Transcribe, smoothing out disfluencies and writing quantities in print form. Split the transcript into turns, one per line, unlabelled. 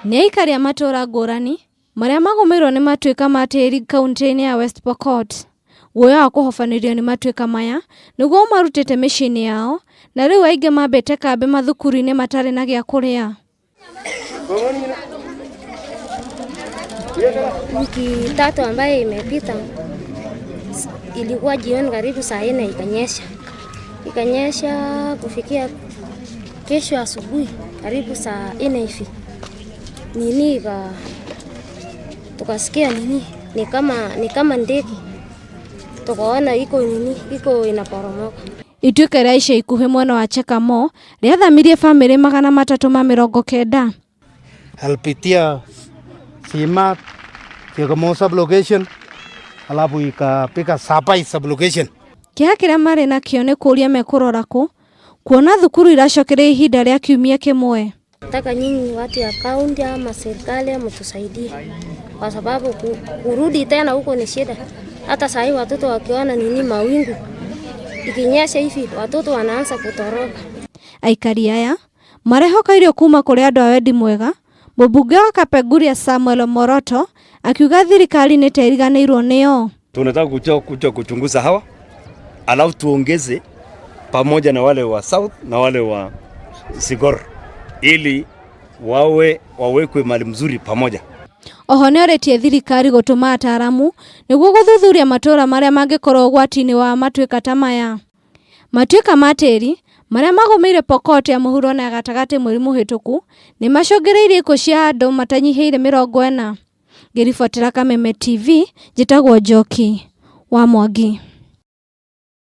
Nĩ aikari a matũũra ngũrani marĩa magũmĩirwo nĩ matuĩka ma tĩri kaunti-inĩ ya West Pokot. Guoya wa kũhobanĩrio nĩ matuĩka maya nĩguo ũmarutĩte mĩciĩ-inĩ yao na rĩu aingĩ mambĩte kambĩ mathukuru-inĩ matarĩ na gĩa kũrĩa.
Wiki tatu ambayo imepita ilikuwa jioni karibu saa nne ikanyesha, ikanyesha kufikia kesho asubuhi karibu saa nne hivi nini ika tukasikia nini ni kama ni kama ndege tukaona iko nini iko inaporomoka.
Ituĩka rĩa ica ikuhĩ mwena wa Chekamo rĩathamirie bamĩrĩ 390.
Alipitia Sima Kikomo sublocation alafu ikapika Sapai sublocation.
Kĩeha kĩrĩa marĩ nakĩo nĩ kũũria mekũrora kũ kuona thukuru iracokeria ihinda rĩa kiumia kĩmwe.
Nataka nyinyi watu ya kaunti ama serikali mtusaidie, kwa sababu kurudi tena huko ni shida. Hata saa hii watoto wakiona nini mawingu ikinyesha hivi watoto wanaanza kutoroka.
Aikari aya marehoka irio kuma kũrĩ andũ a wendi mwega. Mũmbunge wa Kapenguria Samuel Moroto akiuga thirikari nĩ ta ĩriganĩirwo nĩo.
Tunataka kuja kuja kuchunguza hawa alafu tuongeze pamoja na wale wa South na wale wa Sigor ili wawe wawekwe mali mzuri pamoja.
Oho nĩorĩtie thirikari gũtũma ataaramu nĩguo gũthuthuria matũra marĩa mangĩkorwo ũgwati-inĩ wa matuĩka ta maya. Matuĩka ma tĩri marĩa magũmĩire Pokot ya mũhuro na ya gatagatĩ mweri mũhĩtũku nĩ macũngĩrĩirie ikuũ cia andũ matanyihĩire 40. Ngĩribotera Kameme TV, njĩtagwo Njoki wa Mwangi.